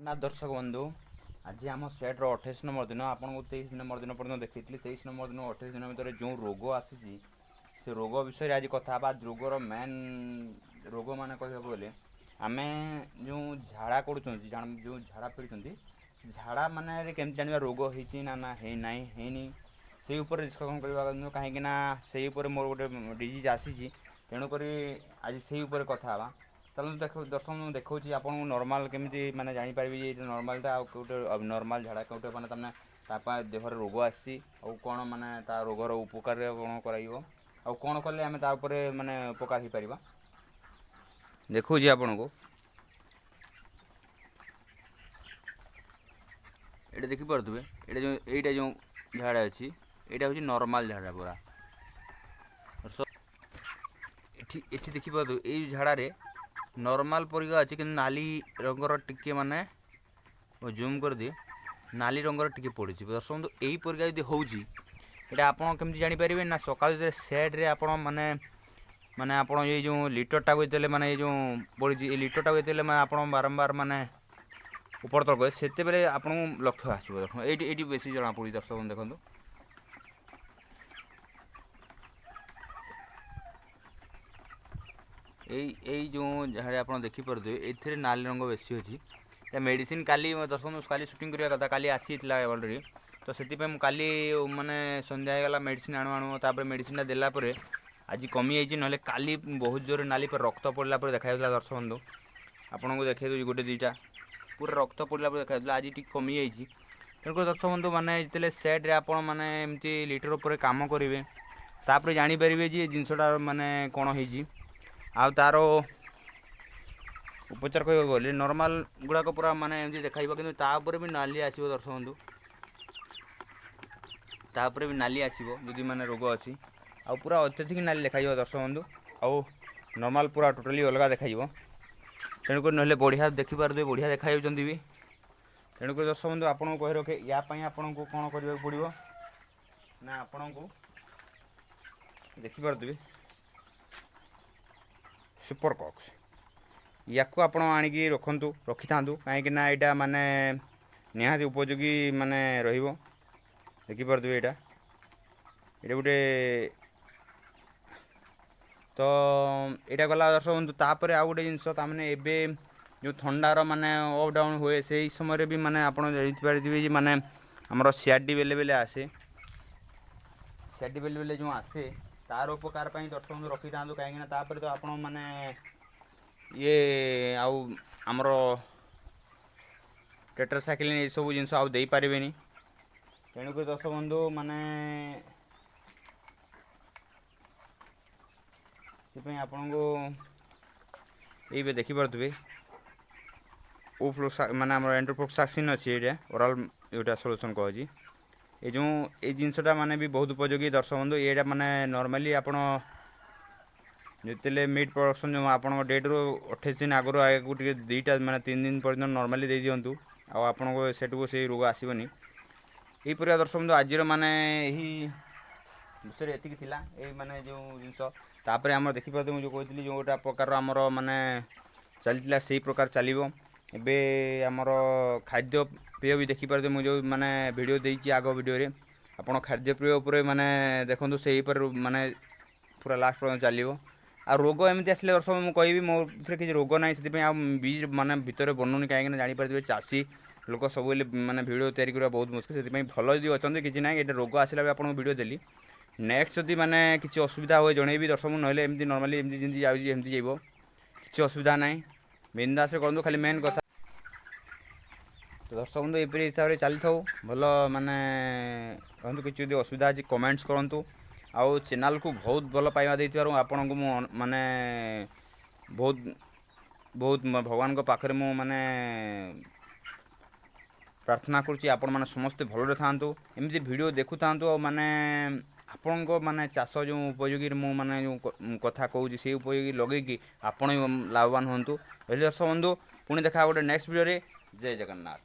ଜଗନ୍ନାଥ ଦର୍ଶକ ବନ୍ଧୁ, ଆଜି ଆମ ସେଟ୍ର 28 ନମ୍ବର ଦିନ। ଆପଣଙ୍କୁ 23 ନମ୍ବର ଦିନ ପର୍ଯ୍ୟନ୍ତ ଦେଖେଇଥିଲି। 23 ନମ୍ବର ଦିନ 28 ଦିନ ଭିତରେ ଯେଉଁ ରୋଗ ଆସିଛି, ସେ ରୋଗ ବିଷୟରେ ଆଜି କଥା ହେବା। ରୋଗର ମେନ୍ ରୋଗ ମାନେ କହିବାକୁ ଗଲେ ଆମେ ଯେଉଁ ଝାଡ଼ା କରୁଛନ୍ତି, ଯେଉଁ ଝାଡ଼ା ଫେରୁଛନ୍ତି, ଝାଡ଼ା ମାନେ କେମିତି ଜାଣିବା ରୋଗ ହେଇଛି ନା ନା ହେଇନାହିଁ ହେଇନି, ସେଇ ଉପରେ ଡିସ୍କସନ୍ କରିବା। କାହିଁକି ନା ସେଇ ଉପରେ ମୋର ଗୋଟେ ଡିଜିଜ୍ ଆସିଛି, ତେଣୁକରି ଆଜି ସେଇ ଉପରେ କଥା ହେବା। ଚାଲନ୍ତୁ ଦେଖ ଦର୍ଶକ, ମୁଁ ଦେଖାଉଛି ଆପଣଙ୍କୁ ନର୍ମାଲ୍ କେମିତି ମାନେ ଜାଣିପାରିବେ ଯେ ଏଇଟା ନର୍ମାଲ୍ଟା ଆଉ କେଉଁଟେ ନର୍ମାଲ୍ ଝାଡ଼ା, କେଉଁଟେ ମାନେ ତମେ ତା ପାଇଁ ଦେହରେ ରୋଗ ଆସିଛି, ଆଉ କ'ଣ ମାନେ ତା ରୋଗର ଉପକାର କ'ଣ କରାଯିବ, ଆଉ କ'ଣ କଲେ ଆମେ ତା ଉପରେ ମାନେ ଉପକାର ହେଇପାରିବା, ଦେଖାଉଛି ଆପଣଙ୍କୁ। ଏଇଟା ଦେଖିପାରୁଥିବେ, ଏଇଟା ଯେଉଁ ଝାଡ଼ା ଅଛି, ଏଇଟା ହେଉଛି ନର୍ମାଲ୍ ଝାଡ଼ା ପୁରା। ଏଠି ଦେଖିପାରୁଥିବେ, ଏଇ ଝାଡ଼ାରେ ନର୍ମାଲ୍ ପରିକା ଅଛି, କିନ୍ତୁ ନାଲି ରଙ୍ଗର ଟିକେ, ମାନେ ଜୁମ୍ କରିଦିଏ, ନାଲି ରଙ୍ଗର ଟିକେ ପଡ଼ିଛି। ଦର୍ଶକ ବନ୍ଧୁ, ଏଇ ପରିକା ଯଦି ହେଉଛି, ଏଇଟା ଆପଣ କେମିତି ଜାଣିପାରିବେ ନା ସକାଳୁ ଯେତେବେଳେ ସେଡ଼୍ରେ ଆପଣ ମାନେ ମାନେ ଆପଣ ଏଇ ଯେଉଁ ଲିଟରଟାକୁ ଯେତେବେଳେ ମାନେ ଏଇ ଯେଉଁ ପଡ଼ିଛି, ଏଇ ଲିଟରଟାକୁ ଯେତେବେଳେ ମାନେ ଆପଣ ବାରମ୍ବାର ମାନେ ଉପର ତଳ କରିବେ, ସେତେବେଳେ ଆପଣଙ୍କୁ ଲକ୍ଷ୍ୟ ଆସିବ। ଦେଖନ୍ତୁ, ଏଇଠି ବେଶୀ ଜଣାପଡ଼ୁଛି। ଦର୍ଶକ ବନ୍ଧୁ, ଦେଖନ୍ତୁ, ଏଇ ଯେଉଁ ଯାହାରେ ଆପଣ ଦେଖିପାରୁଥିବେ, ଏଥିରେ ନାଲି ରଙ୍ଗ ବେଶୀ ଅଛି। ଏ ମେଡ଼ିସିନ କାଲି ଦର୍ଶକ, କାଲି ସୁଟିଂ କରିବା କଥା, କାଲି ଆସିଯାଇଥିଲା ଅଲରେଡ଼ି, ତ ସେଥିପାଇଁ ମୁଁ କାଲି ମାନେ ସନ୍ଧ୍ୟା ହେଇଗଲା ମେଡ଼ିସିନ ଆଣୁ ଆଣୁ। ତାପରେ ମେଡ଼ିସିନଟା ଦେଲା ପରେ ଆଜି କମିଯାଇଛି, ନହେଲେ କାଲି ବହୁତ ଜୋରରେ ନାଲି ପରେ ରକ୍ତ ପଡ଼ିଲା ପରେ ଦେଖାଯାଉଥିଲା। ଦର୍ଶକ ବନ୍ଧୁ, ଆପଣଙ୍କୁ ଦେଖାଇ ଦେଉଛି, ଗୋଟେ ଦୁଇଟା ପୁରା ରକ୍ତ ପଡ଼ିଲା ପରେ ଦେଖାଯାଉଥିଲା, ଆଜି ଟିକେ କମିଯାଇଛି। ତେଣୁକରି ଦର୍ଶକ ବନ୍ଧୁ, ମାନେ ଯେତେବେଳେ ସେଟ୍ରେ ଆପଣ ମାନେ ଏମିତି ଲିଟର ଉପରେ କାମ କରିବେ, ତାପରେ ଜାଣିପାରିବେ ଯେ ଏ ଜିନିଷଟା ମାନେ କ'ଣ ହେଇଛି ଆଉ ତା'ର ଉପଚାର। କହିବାକୁ ଗଲେ ନର୍ମାଲ୍ ଗୁଡ଼ାକ ପୁରା ମାନେ ଏମିତି ଦେଖାଯିବ, କିନ୍ତୁ ତା ଉପରେ ବି ନାଲି ଆସିବ। ଦର୍ଶକ ବନ୍ଧୁ, ତାପରେ ବି ନାଲି ଆସିବ ଯଦି ମାନେ ରୋଗ ଅଛି, ଆଉ ପୁରା ଅତ୍ୟଧିକ ନାଲି ଦେଖାଯିବ ଦର୍ଶକ ବନ୍ଧୁ, ଆଉ ନର୍ମାଲ୍ ପୁରା ଟୋଟାଲି ଅଲଗା ଦେଖାଯିବ। ତେଣୁକରି ନହେଲେ ବଢ଼ିଆ ଦେଖିପାରୁଥିବେ, ବଢ଼ିଆ ଦେଖାଯାଉଛନ୍ତି ବି। ତେଣୁକରି ଦର୍ଶକ ବନ୍ଧୁ, ଆପଣଙ୍କୁ କହି ରଖେ, ୟା ପାଇଁ ଆପଣଙ୍କୁ କ'ଣ କରିବାକୁ ପଡ଼ିବ ନା ଆପଣଙ୍କୁ ଦେଖିପାରୁଥିବେ ସୁପର କକ୍ସ, ୟାକୁ ଆପଣ ଆଣିକି ରଖନ୍ତୁ, ରଖିଥାନ୍ତୁ, କାହିଁକି ନା ଏଇଟା ମାନେ ନିହାତି ଉପଯୋଗୀ ମାନେ ରହିବ। ଦେଖିପାରୁଥିବେ, ଏଇଟା ଗୋଟେ ତ ଏଇଟା ଗଲା ଦର୍ଶକ ବନ୍ଧୁ। ତାପରେ ଆଉ ଗୋଟେ ଜିନିଷ, ତାମାନେ ଏବେ ଯେଉଁ ଥଣ୍ଡାର ମାନେ ଅପ୍ ଡାଉନ୍ ହୁଏ, ସେଇ ସମୟରେ ବି ମାନେ ଆପଣ ଜାଣିପାରିଥିବେ ଯେ ମାନେ ଆମର ସିଆରଡି ବେଲେ ବେଲେ ଆସେ। ସିଆରଡି ବେଲେ ବେଲେ ଯେଉଁ ଆସେ, ତାର ଉପକାର ପାଇଁ ଦର୍ଶକ ବନ୍ଧୁ ରଖିଥାନ୍ତୁ, କାହିଁକିନା ତାପରେ ତ ଆପଣ ମାନେ ଇଏ ଆଉ ଆମର ଟେଟ୍ରାସାଇକ୍ଲିନ୍ ଏସବୁ ଜିନିଷ ଆଉ ଦେଇପାରିବେନି। ତେଣୁକରି ଦର୍ଶକ ବନ୍ଧୁ, ମାନେ ସେଥିପାଇଁ ଆପଣଙ୍କୁ ଏଇ ଦେଖିପାରୁଥିବେ ଓଫ୍ଲୋକ୍ସା ମାନେ ଆମର ଏଣ୍ଟ୍ରୋଫ୍ଲୋକ୍ସାସିନ୍ ଅଛି, ଏଇଟା ଓରାଲ୍ ଯେଉଁଟା ସଲ୍ୟୁସନ୍ କହୁଛି। ଏ ଯେଉଁ ଏଇ ଜିନିଷଟା ମାନେ ବି ବହୁତ ଉପଯୋଗୀ ଦର୍ଶକ ବନ୍ଧୁ। ଏଇଟା ମାନେ ନର୍ମାଲି ଆପଣ ଯେତେବେଳେ ମିଟ୍ ପ୍ରଡ଼କ୍ସନ୍ ଯେଉଁ ଆପଣଙ୍କ ଡେଟ୍ରୁ 28 ଦିନ ଆଗରୁ ଆଗକୁ ଟିକେ 2ଟା ମାନେ 3 ଦିନ ପର୍ଯ୍ୟନ୍ତ ନର୍ମାଲି ଦେଇଦିଅନ୍ତୁ, ଆଉ ଆପଣଙ୍କ ସେଠୁ ସେଇ ରୋଗ ଆସିବନି। ଏହିପରି ଦର୍ଶକ ବନ୍ଧୁ, ଆଜିର ମାନେ ଏହି ବିଷୟରେ ଏତିକି ଥିଲା, ଏଇ ମାନେ ଯେଉଁ ଜିନିଷ। ତାପରେ ଆମର ଦେଖିପାରୁଥିବେ, ମୁଁ ଯେଉଁ କହିଥିଲି ଯେଉଁଟା ପ୍ରକାରର ଆମର ମାନେ ଚାଲିଥିଲା, ସେଇ ପ୍ରକାର ଚାଲିବ। ଏବେ ଆମର ଖାଦ୍ୟପେୟ ବି ଦେଖିପାରୁଥିବେ, ମୁଁ ଯେଉଁ ମାନେ ଭିଡ଼ିଓ ଦେଇଛି ଆଗ ଭିଡ଼ିଓରେ, ଆପଣ ଖାଦ୍ୟପେୟ ଉପରେ ମାନେ ଦେଖନ୍ତୁ, ସେଇ ଉପରେ ମାନେ ପୁରା ଲାଷ୍ଟ ପର୍ଯ୍ୟନ୍ତ ଚାଲିବ। ଆଉ ରୋଗ ଏମିତି ଆସିଲେ ଦର୍ଶକ, ମୁଁ କହିବି ମୋ ଭିତରେ କିଛି ରୋଗ ନାହିଁ, ସେଥିପାଇଁ ଆଉ ବୀଜ ମାନେ ଭିତରେ ବନୁନି, କାହିଁକିନା ଜାଣିପାରୁଥିବେ ଚାଷୀ ଲୋକ ସବୁବେଳେ ମାନେ ଭିଡ଼ିଓ ତିଆରି କରିବା ବହୁତ ମୁସ୍କିଲ। ସେଥିପାଇଁ ଭଲ ଯଦି ଅଛନ୍ତି କିଛି ନାହିଁ। ଏଇଟା ରୋଗ ଆସିଲା ବି ଆପଣଙ୍କୁ ଭିଡ଼ିଓ ଦେଲି। ନେକ୍ସଟ ଯଦି ମାନେ କିଛି ଅସୁବିଧା ହୁଏ ଜଣେଇବି ଦର୍ଶକ, ନହେଲେ ଏମିତି ନର୍ମାଲି ଏମିତି ଯେମିତି ଯାଉଛି ଏମିତି ଯିବ, କିଛି ଅସୁବିଧା ନାହିଁ, ବିନ୍ଦାସରେ କରନ୍ତୁ ଖାଲି ମେନ୍ କଥା। ତ ଦର୍ଶକ ବନ୍ଧୁ, ଏପରି ହିସାବରେ ଚାଲିଥାଉ, ଭଲ ମାନେ ରହନ୍ତୁ। କିଛି ଯଦି ଅସୁବିଧା ଅଛି କମେଣ୍ଟସ୍ କରନ୍ତୁ, ଆଉ ଚ୍ୟାନେଲ୍କୁ ବହୁତ ଭଲ ପାଇବା ଦେଇଥିବାରୁ ଆପଣଙ୍କୁ ମୁଁ ମାନେ ବହୁତ ବହୁତ ଭଗବାନଙ୍କ ପାଖରେ ମୁଁ ମାନେ ପ୍ରାର୍ଥନା କରୁଛି, ଆପଣମାନେ ସମସ୍ତେ ଭଲରେ ଥାଆନ୍ତୁ, ଏମିତି ଭିଡ଼ିଓ ଦେଖୁଥାନ୍ତୁ, ଆଉ ମାନେ ଆପଣଙ୍କ ମାନେ ଚାଷ ଯେଉଁ ଉପଯୋଗୀ ମୁଁ ମାନେ ଯେଉଁ କଥା କହୁଛି, ସେଇ ଉପଯୋଗୀ ଲଗେଇକି ଆପଣ ବି ଲାଭବାନ ହୁଅନ୍ତୁ। ରହିଲି ଦର୍ଶକ ବନ୍ଧୁ, ପୁଣି ଦେଖା ଗୋଟେ ନେକ୍ସଟ ଭିଡ଼ିଓରେ। ଜୟ ଜଗନ୍ନାଥ।